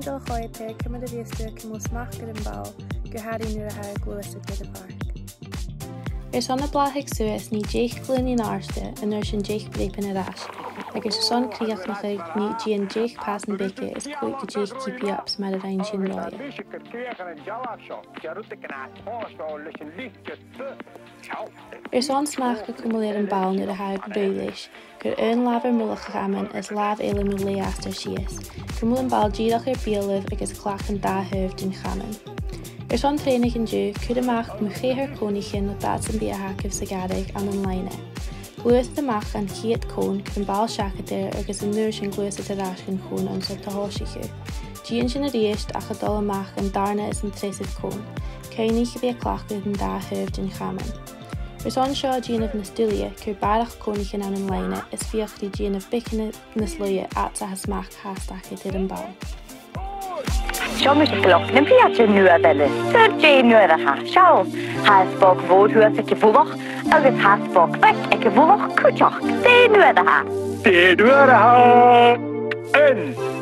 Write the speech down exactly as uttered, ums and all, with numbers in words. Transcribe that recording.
Dol a choimhead air ciamar a bhios tu a' cumail smachd air am ball, gu h-àraidh nuair a tha thu a' gluasad air a' phàirc. Airson am blàthachadh suas, nì deich glùinean àrda, an uair sin deich breaban air ais, agus airson crìochnachadh, nì, dèan deich pasan beaga is còig gu deich keepy-ups mar a rinn sinn roimhe. Airson smachd a chumail air am ball nuair a tha thu a' ruith leis, cuir aon làmh air mullach a' chamain is làmh eile mu leth astar sìos. Cumail am ball dìreach air beulaibh agus cleachd an dà thaobh den chaman. Airson trèanadh an-diugh, cuir a-mach mu cheithir cònaichean no dad sam bith a th' agaibh sa ghàrradh ann an loidhne. Gluais a-mach an ceud còn, cuir am ball seachad air agus an uair sin gluais air ais dhan chòn anns an do thòisich thu. Dèan sin a-rithist ach a' dol a-mach an dàrna is an treasamh còn. Cuimhnich a bhith a' cleachdadh an dà thaobh den chaman. Airson seo a dhèanamh nas duilghe, cuir barrachd cònaichean ann an loidhne is feuch ri dèanamh beagan nas luaithe fhad 's a tha smachd fhathast agad air am ball. Seo mise a' gluasad nam prìoda nuadh eile. Seo dè an uair a tha e. Seall, tha spòg mhòr shuas aig a' mhullach agus tha spòg bheag aig a' mhullach cuideachd. Dè an uair a tha e? Dè an uair a tha e? Aon.